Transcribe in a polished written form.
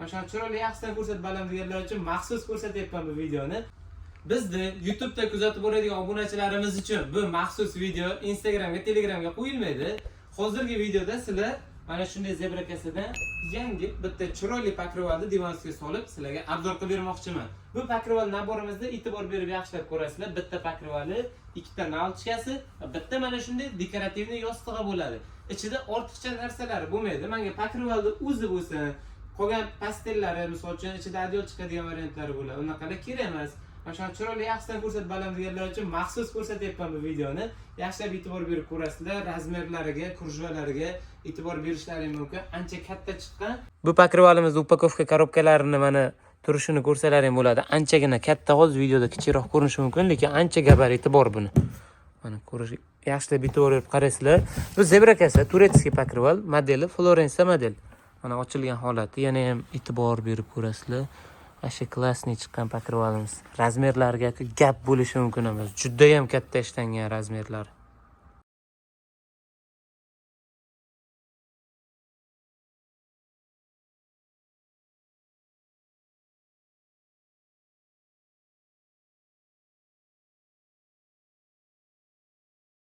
Mana shu chiroyli, yaxshidan ko'rsatib baland deganlar uchun maxsus ko'rsatyapman bu videoni. Bizni YouTube'da kuzatib boradigan obunachilarimiz uchun bu maxsus video Instagramga, Telegramga qo'yilmaydi. Hozirgi videoda sizlar mana shunday Zebra kassadan yangi bitta chiroyli покрывал ni divan ustiga solib, sizlarga обзор qilib bermoqchiman. Bu покрывал набор imizda e'tibor berib yaxshilab ko'rasizlar. Bitta покрывал i, ikkita наволочка si va bitta mana shunday декоративный yostig'i bo'ladi. Ichida ortiqcha narsalar bo'lmaydi. Menga покрывал ni o'zi bo'lsin, qolgan постель lari, misol uchun, ichida одеял chiqadigan variantlari bo'ladi. Unaqalar kerak emas. Mana shu chiroyli, yaxshidan ko'rsatib baland deganlar uchun maxsus ko'rsatyapman bu videoni. Yaxshilab e'tibor berib ko'rasizlar, размер lariga, кружева lariga e'tibor berishlari mumkin. Ancha katta chiqqan. Bu покрывал imizni упаковка коробка larini mana turishini ko'rsalaring bo'ladi. Anchagina katta, hozir videoda kichikroq ko'rinishi mumkin, lekin ancha gabariti bor buni. Mana ko'rish, yaxshilab e'tibor berib qaraysizlar. Bu Zebra kassa турецкий покрывал, modeli Florensa model. Mana ochilgan holati, yana ham e'tibor berib ko'rasizlar. Вообще классный chiqqan покрывал imiz. Размер lariga gap bo'lishi mumkin emas. Juda ham katta ishlangan размер lari.